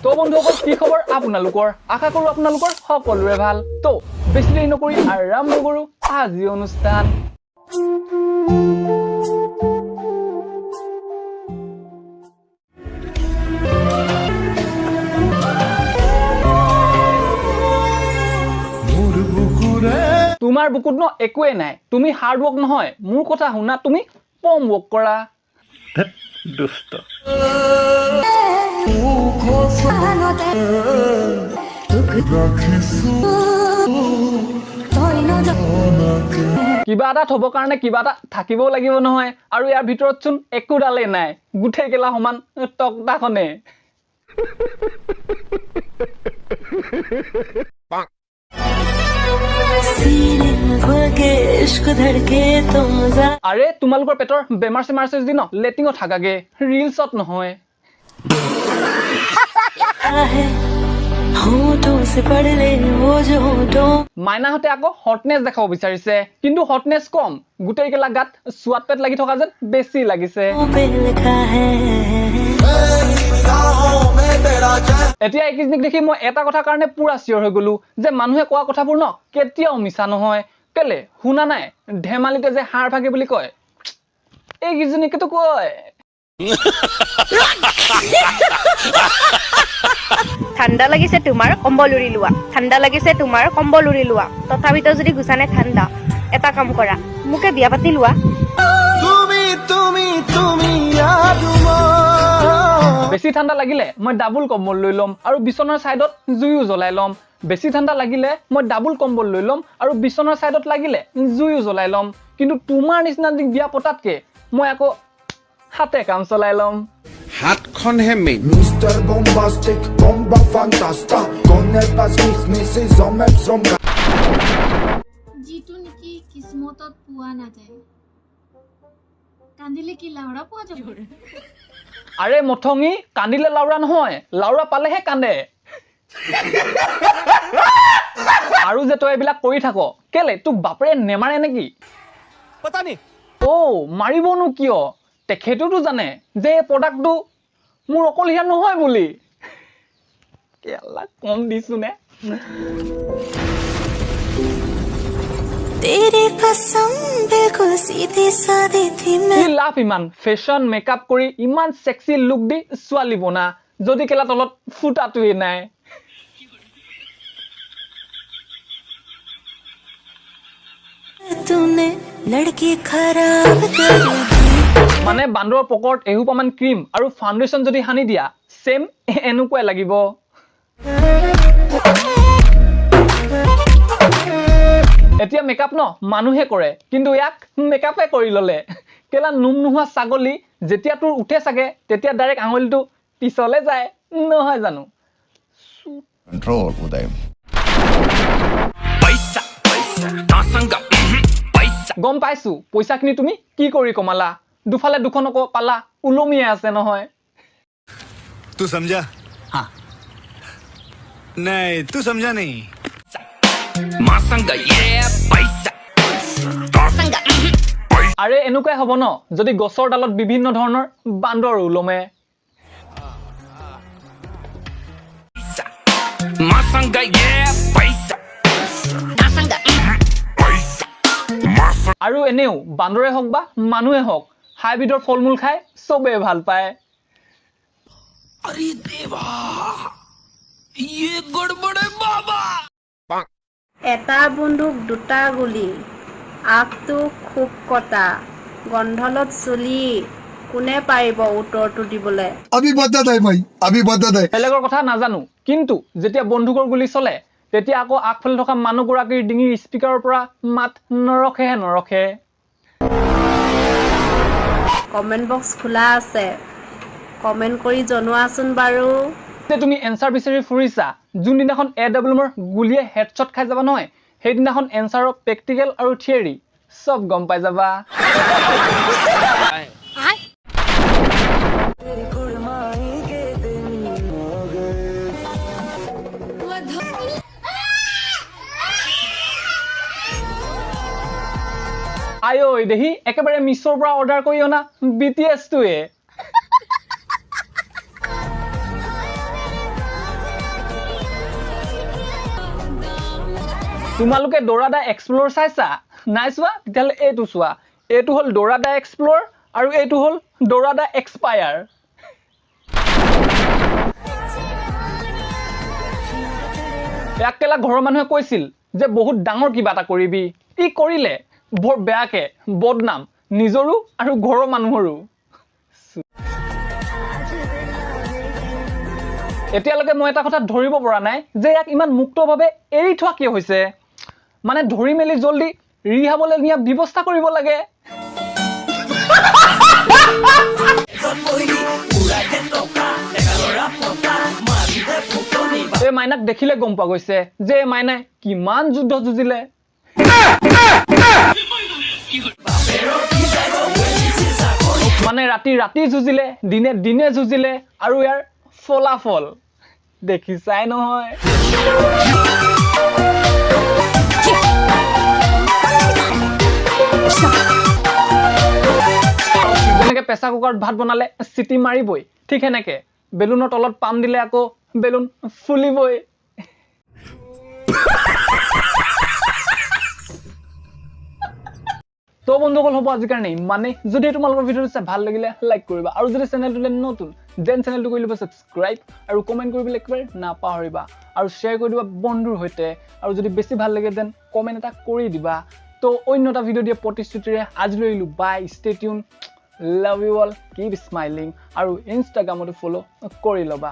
তো বন্ধুসকল, কি খবৰ আপোনালোকৰ? আশা কৰো আপোনালোকৰ সকলোৰে ভাল। তো বেছি দেৰি নকৰি আৰম্ভ কৰো আজি অনুষ্ঠান। তোমাৰ বুকুত ন একোৱে নাই, তুমি হাৰ্ড ৱৰ্ক নহয়, মোৰ কথা শুনা, তুমি কম ৱৰ্ক কৰা। দুষ্ট। কিবা এটা থব কাৰণে কিবা এটা থাকিবও লাগিব নহয়, আৰু ইয়াৰ ভিতৰতচোন একোডালেই নাই, গোটেই কেলা সমান তক্তাখনে। আৰে তোমালোকৰ পেটৰ বেমাৰ চেমাৰ আছে যদি ন লেট্ৰিনত থাকাগে, ৰিলচত নহয়। মাইনাহঁতে আকৌ হটনেছ দেখাব বিচাৰিছে, কিন্তু হটনেছ কম, গোটেইকেলা গাত চোৱাত পেট লাগি থকা যেন বেছি লাগিছে। এতিয়া এইকেইজনীক দেখি মই এটা কথাৰ কাৰণে পুৰা চিয়ৰ হৈ গলো যে মানুহে কোৱা কথাবোৰ ন কেতিয়াও মিছা নহয়। কেলে শুনা নাই, ধেমালিতে যে হাড় ভাগে বুলি কয়, এইকেইজনীকেতো কয়। ঠাণ্ডা লাগিছে তোমাৰ কম্বল উৰি লোৱা, ঠাণ্ডা লাগিছে তোমাৰ কম্বল উৰি লোৱা, তথাপিতো যদি গুচা নাই ঠাণ্ডা, এটা কাম কৰা, মোকে বিয়া পাতি লোৱা। বেছি ঠাণ্ডা লাগিলে মই ডাবুল কম্বল লৈ ল'ম আৰু বিচনাৰ ছাইডত জুইও জ্বলাই ল'ম। বেছি ঠাণ্ডা লাগিলে মই ডাবুল কম্বল লৈ ল'ম আৰু বিচনাৰ ছাইডত লাগিলে জুইও জ্বলাই ল'ম, কিন্তু তোমাৰ নিচিনা বিয়া পতাতকে মই আকৌ হাতে কাম চলাই ল'ম। হাতখনহে main. Mr. Bombastic, bomba fantasta, con el যিটো নেকি কিসমতত পোৱা নাযায়, কান্দিলে কি লাউৰা পোৱা যাব? আৰে মথঙি, কান্দিলে লাউৰা নহয়, লাউৰা পালেহে কান্দে। আৰু যে তই এইবিলাক কৰি থাক, কেলে তোক বাপেৰে নেমাৰে নেকি? অ' মাৰিবনো কিয়, তেখেতেওতো জানে যে এই প্ৰডাক্টটো মোৰ অকলশৰীয়া নহয় বুলি। কেলা কম দিছো নে? কি লাভ ইমান ফেশ্বন মেকআপ কৰি ইমান চেক্সি লুক দি ছোৱালী বনা, যদি কেলা তলত ফুটাটোৱে নাই। মানে বান্দৰৰ পকৰত এসোপামান ক্ৰীম আৰু ফাউণ্ডেশ্যন যদি সানি দিয়া, ছেম এনেকুৱাই লাগিব। এতিয়া মেকআপ ন মানুহে কৰে, কিন্তু ইয়াক মেকআপে কৰি ল'লে। কেলা নোম নোহোৱা ছাগলী যেতিয়া তোৰ উঠে চাগে, তেতিয়া ডাইৰেক্ট আঙুলিটো পিছলে যায় নহয় জানো? গম পাইছো পইচাখিনি তুমি কি কৰি কমালা, দুফালে দুখন আকৌ পালা ওলমিয়ে আছে নহয়। तू समझा? हाँ। नहीं, तू समझा नहीं। আৰে এনেকুৱাই হ'ব ন যদি গছৰ ডালত বিভিন্ন ধৰণৰ বান্দৰ ওলমে। আৰু এনেও বান্দৰে হওক বা মানুহে হওক, হাইব্ৰীডৰ ফল মূল খাই চবেই ভাল পায়। এটা বন্দুক দুটা গুলি, আগটো খুব কটা, গন্ধলত চুলি, কোনে পাৰিব উত্তৰটো দিবলৈ? अभी बदत है भाई, अभी बदत है। বেলেগৰ কথা নাজানো, কিন্তু যেতিয়া বন্দুকৰ গুলি চলে তেতিয়া আকৌ আগফালে থকা মানুহগৰাকীৰ ডিঙিৰ স্পীকাৰৰ পৰা মাত নৰখেহে নৰখে। কমেণ্ট বক্স খোলা আছে, কমেণ্ট কৰি জনোৱাচোন বাৰু। যে তুমি এনচাৰ বিচাৰি ফুৰিছা, যোনদিনাখন এ ডাব্লিউ এমৰ গুলিয়ে হেডশ্বট খাই যাবা নহয়, সেইদিনাখন এনচাৰৰ প্ৰেক্টিকেল আৰু থিয়ৰী চব গম পাই যাবা। আই ঐ দেহি, একেবাৰে মিছ'ৰ পৰা অৰ্ডাৰ কৰি অনা বি টি এছটোৱে। তোমালোকে ডৰা দা এক্সপ্ল'ৰ চাইছা? নাই চোৱা? তেতিয়াহ'লে এইটো চোৱা। এইটো হ'ল ডৰা দা এক্সপ্ল'ৰ আৰু এইটো হ'ল ডৰা দা এক্সপায়াৰ। ইয়াক কেলা ঘৰৰ মানুহে কৈছিল যে বহুত ডাঙৰ কিবা এটা কৰিবি, ই কৰিলে বৰ বেয়াকে, বদনাম নিজৰো আৰু ঘৰৰ মানুহৰো। এতিয়ালৈকে মই এটা কথা ধৰিব পৰা নাই যে ইয়াক ইমান মুক্তভাৱে এৰি থোৱা কিয় হৈছে। মানে ধৰি মেলি জল্দি ৰিহাবলৈ নিয়া ব্যৱস্থা কৰিব লাগে। এই মাইনাক দেখিলে গম পোৱা গৈছে যে এই মাইনাই কিমান যুদ্ধ যুঁজিলে। মানে ৰাতি ৰাতি যুঁজিলে, দিনে দিনে যুঁজিলে, আৰু ইয়াৰ ফলাফল দেখিছাই নহয়। যেনেকে প্ৰেছাৰ কুকাৰত ভাত বনালে চিটি মাৰিবই, ঠিক সেনেকে বেলুনৰ তলত পাম দিলে আকৌ বেলুন ফুলিবই। তো বন্ধুসকল, হ'ব আজিৰ কাৰণে ইমানেই। যদি তোমালোকৰ ভিডিঅ'টো চাই ভাল লাগিলে লাইক কৰিবা, আৰু যদি চেনেলটোলৈ নতুন then চেনেলটো কৰি ল'বা ছাবস্ক্ৰাইব, আৰু কমেণ্ট কৰিবলৈ একেবাৰে নাপাহৰিবা, আৰু শ্বেয়াৰ কৰি দিবা বন্ধুৰ সৈতে, আৰু যদি বেছি ভাল লাগে then comment এটা কৰি দিবা। তো অন্য এটা ভিডিঅ' দিয়া প্ৰতিশ্ৰুতিৰে আজিলৈ এৰিলোঁ। Bye, stay tune, love you all, keep smiling, আৰু ইনষ্টাগ্ৰামতো ফ'ল' কৰি ল'বা।